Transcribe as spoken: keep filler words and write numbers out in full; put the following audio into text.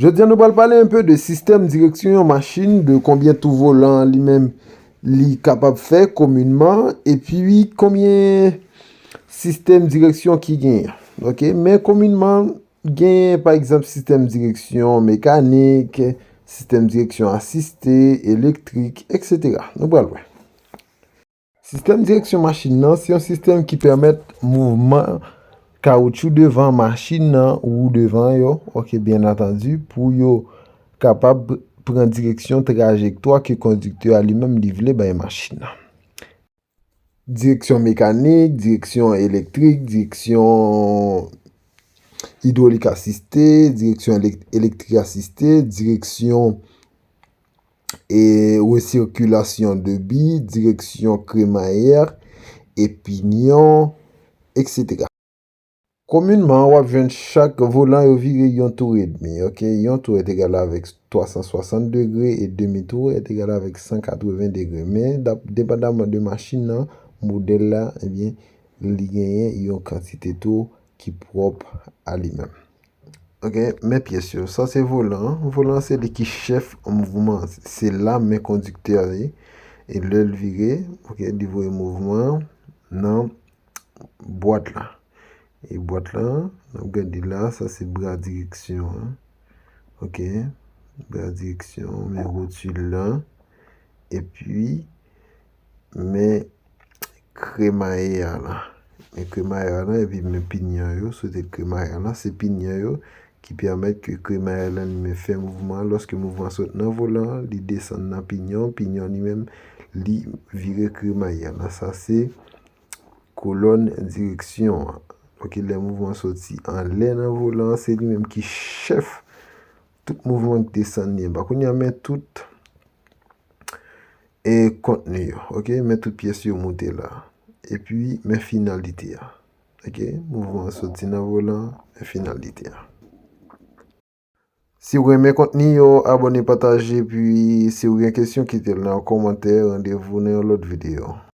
Jodi a, nou pral pale enpe de sistèm direksyon yon machin, de konbyen tou volan an li menm li kapab fè kominman, epi konbyen sistèm direksyon ki genyen. Ok, men kominman, genyen, pa egzanp, sistèm direksyon mekanik, sistèm direksyon asiste, elektrik, etsetera. Nou pral wè. Sistèm direksyon machin nan, se yon sistèm ki pèmèt mouvman kawoutchou devan machin nan, wou devan yo, ok, byen antandi, pou yo kapab pran direksyon trajektwa ke kondiktè a li menm li vle bay machin nan. Direksyon mekanik, direksyon elektrik, direksyon idwolik asiste, direksyon elek-, elektrik asiste, direksyon e resirkilasyon de bi, direksyon kremaya e pinyon, etsetera. Kominman, w ap jwenn chak volan yo vire yon tou edmi, ok? Yon tou est égal avèk twa san swasant degre e demi tou est égal avèk san katreven degre. Men, dap-, depandaman de machin nan, modèl la, ebyen, li genyen yon kantite tou ki pwòp a li menm. Ok, men pyès yo. Sa se volan an. Volan an se li ki chèf mouvman an. Se la men kondiktè a ye. E lè l vire, ok, li voye mouvman an nan bwat la. E bwat la, n ap gade la, sa se bra direksyon an. Ok, bra direksyon, men wotil la. Epi, men kremaya la. Men kremaya la, epi men pinyon yo, soti kremaya la, se pinyon yo ki pèmèt ke kremaya la li menm fè mouvman an. Lòske mouvman an sot nan volan an, li desann nan pinyon, pinyon li menm, li vire kremaya la. Sa se kolòn direksyon an. Ok, lè mouvman an soti anlè nan volan an, se li menm ki chèf tout mouvman ki desann li anba. Kounye a, men tout e kontni yo. Ok, men tout pyès yo moute la. Epi, men finalite a. Ok, mouvman an soti nan volan, men finalite a. Si w renmen kontni yo, abòne, pataje, epi si w gen kesyon, kite l nan kòmantè. Randevou nan yon lòt videyo.